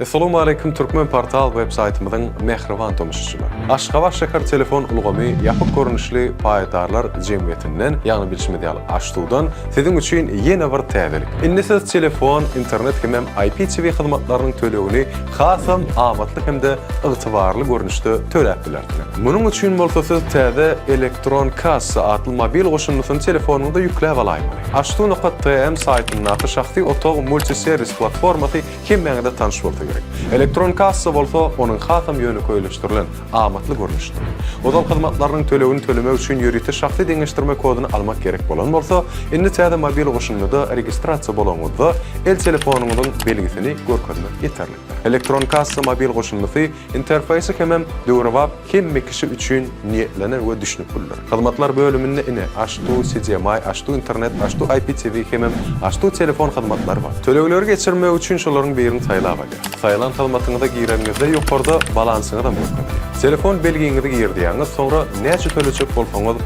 Essalawmaleýkim Türkmen Portal web saýtymyzyň mähriban tomaşaçylary! Aşgabat şäher telefon ulgamy ýapyk görnüşli paýdarlar jemgyýetinden, ýagny bilşimiz ýaly AŞTU-dan siziň üçin ýene bir täzelik. Indi siz telefon, internet hemem IPTV hyzmatlarynyň tölegini hasam amatly hem-de ygtybarly görnüşde töläp bilersiňiz. Munuň üçin bolsa siz täze Elektron kassa atly mobil goşundysyny telefonyňyza ýükläp alaýmaly. Aştu.tm saýtyndaky şahsy otag multiserwis platformasy hemmäňize tanyş bolsa gerek. Elektron kassa bolsa onuň hasam ýönekeýleşdirilen, amatly görnüşidir. Ozal hyzmatlarynyň tölegini tölemek üçin ýörite şahsy deňeşdirme koduny almak gerek bolan bolsa, indi täze mobil goşundyda registrasiýa bolanyňyzda el telefonyňyzyň belgisini görkezmek ýeterlikdir. Elektron kassa mobil goşundysy interfeýsi hemem döwrebap hemme kişi üçin niýetlenen we düşnüklidir. Hyzmatlar bölüminde ine, Aştu CDMI, Aştu Internet, Aştu IPTV hemem Aştu Telefon hyzmatlary bar. Tölegleri geçirmek üçin şolaryň birini saýlap alýar. Saýlan hyzmatyňyza gireniňizde ýokarda balansyňyzam görkezýär. Telefon belgiňizi girizýäňiz, soňra näçe tölejek bolsaňyz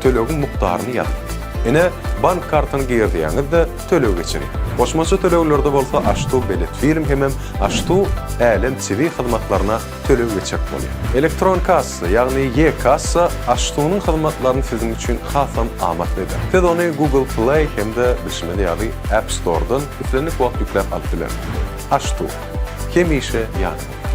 tölegiň mukdaryny ýazyň. Ine, bank kartyny girizýäňiz-de töleg geçirýär. Goşmaça töleglerde bolsa Aştu Belet Film hemem Aştu Älem TV hyzmatlaryna töleg geçirip bolýar. Elektron kassa, ýagny e-kassa Aştunyň hyzmatlaryny siziň üçin hasam amatly eder. Siz ony Google Play hem-de bilşimiz ýaly App Store-dan islendik wagt ýükläp alyp bilersiňiz. Aştu, hemişe ýanyňyzda!